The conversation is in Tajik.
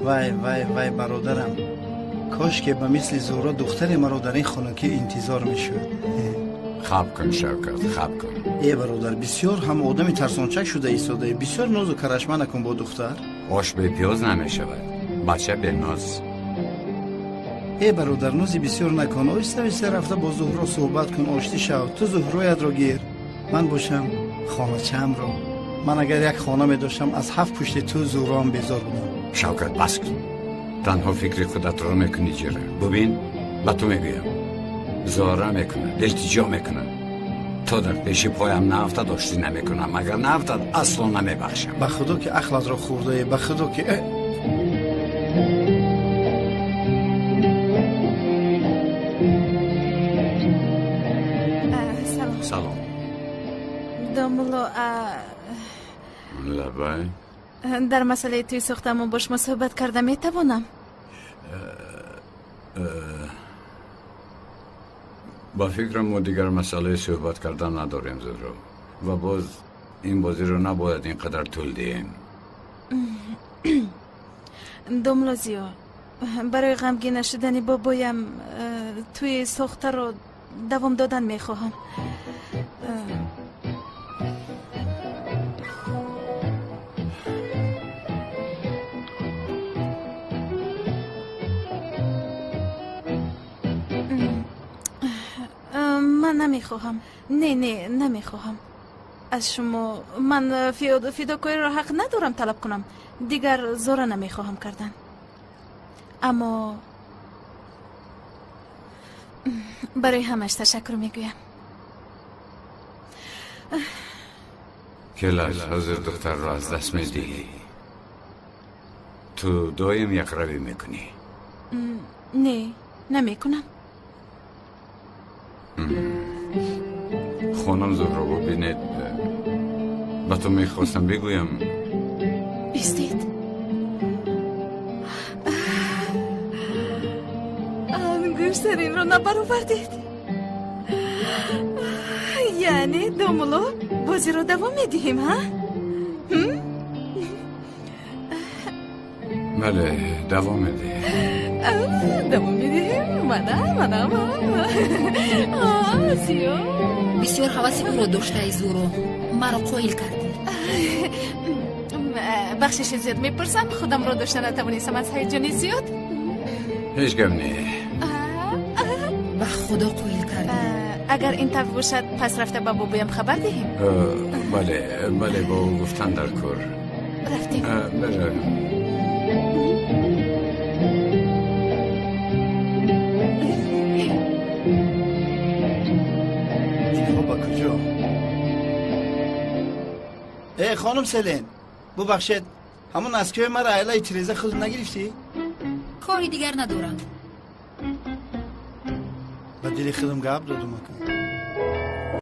Вай, вай, вай, бародарам, кошке ба мисли Зуҳро духтаре маро дар ин хонакӣ интизор мешуд. Хаб кун, Шавкат, хаб кун. Э, бародар, бисёр ҳам одами тарсончак шуда истодаӣ. Бисёр нозу карашма накун бо духтар. Ош бе пиёз намешавад, бача беноз. Э, бародар, нози бисёр накун. Оҳиста оҳиста рафта бо Зуҳро суҳбат кун, оштӣ шав. Ту Зуҳроятро гир, ман бошам хоначаамро. Ман агар як хона медоштам, аз ҳафт пушти ту Зуҳроам безор будам. Шавкат, бас кун. Танҳо фикри худатро мекунӣ, ҷира. Бубин, ба ту мегӯям, зора мекунад, илтиҷо мекунад. То дар пеши поям наафтад, оштӣ намекунам. Агар наафтад, асло намебахшам. Ба худо ки ақлатро хӯрдае, ба худо ки. Салом. Салом. Домулло. Лабай. Дар масъалаи тӯи сохтамон бо шумо суҳбат карда метавонам? Ба фикрам, мо дигар масъалаи суҳбат кардан надорем, Зуҳро. Ва боз ин бозиро набояд ин қадар тӯл диҳем. Домулло Зиё, барои ғамгин нашудани бобоям тӯи сохтаро давом додан мехоҳам. Ман намехоҳам, не, не, намехоҳам аз шумо. Ман фидокориро ҳақ надорам талаб кунам. Дигар зора намехоҳам кардан, аммо барои ҳамаш ташаккур мегӯям. Келаш, ҳозир духтарро аз даст медиҳӣ. Ту доим якравӣ мекунӣ. Не, намекунам. Хонум Зуҳро, бубинед, ба ту мехостам бигӯям. Истед, ангуштаринро набаровардед. Яъне, домулло, бозиро давом медиҳем, ҳа? Бале, давом медиҳем. Давом медиҳем. Мана, мана, Зиё. Бисёр ҳаваси ӯро доштаи, Зуҳро. Маро қоил кардӣ. Бахшиши зиёд мепурсам, худамро дошта натавонистам аз ҳаяҷони зиёд. Ҳеҷ гап не. Ба худо, қоил кардӣ. Агар ин тавр бошад, пас рафта ба бобоям хабар диҳем. Бале, бале, бо ӯ гуфтан дар кор. Рафтем. Биравем. Инҳо ба куҷо? Э, хонум Селен, бубахшед, ҳамон носки ҳои маро айлаи тиреза худ нагирифтӣ? Кори дигар надорам. Ба дили худам гап додум, ака.